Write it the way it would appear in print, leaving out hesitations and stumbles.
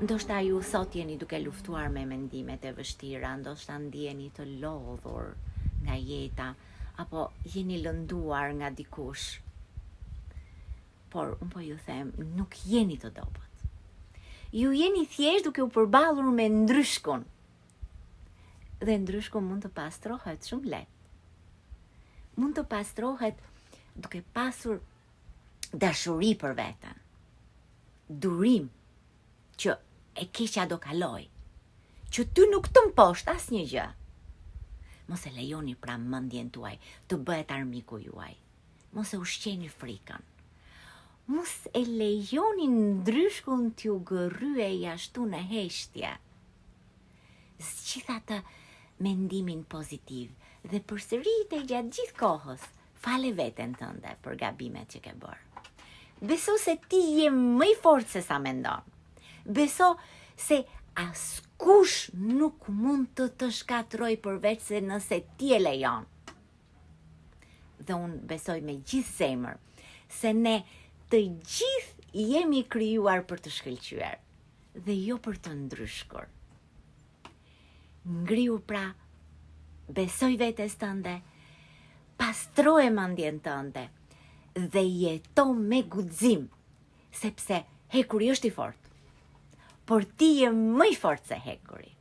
Ndoshta ju sot jeni duke luftuar me mendimet e vështira, ndoshta ndiheni të lodhur nga jeta apo jeni lënduar nga dikush. Por unë po ju them, nuk jeni të dobët. Ju jeni thjesht duke u përballur me ndryshkun. Dhe ndryshku mund të pastrohet shumë lehtë. Mund të pastrohet duke pasur dashuri për veten. Durim që e keqja do kalojë, që ty nuk të mposht asnjë gjë. Mos e lejoni pra mendjen tuaj të bëhet armiku juaj. Mos e ushqeni frikën. Mos e lejoni ndryshkun t'ju gërryejë ashtu në heshtje. Zgjidh atë mendimin pozitiv dhe përsërite gjatë gjithë kohës, fale veten tënde për gabimet që ke bërë. Beso se ti je më i fortë se sa mendon. Beso se askush nuk mund të të shkatërrojë përveç se nëse ti e lejon. Dhe unë besoj me gjithë zemër se ne të gjithë jemi krijuar për të shkëlqyer dhe jo për të ndryshkur. Ngrihu pra, besoji vetes tënde, pastroje mendjen tënde dhe jeto me guxim, sepse hekuri është i fortë, por ti je më i fortë se hekuri.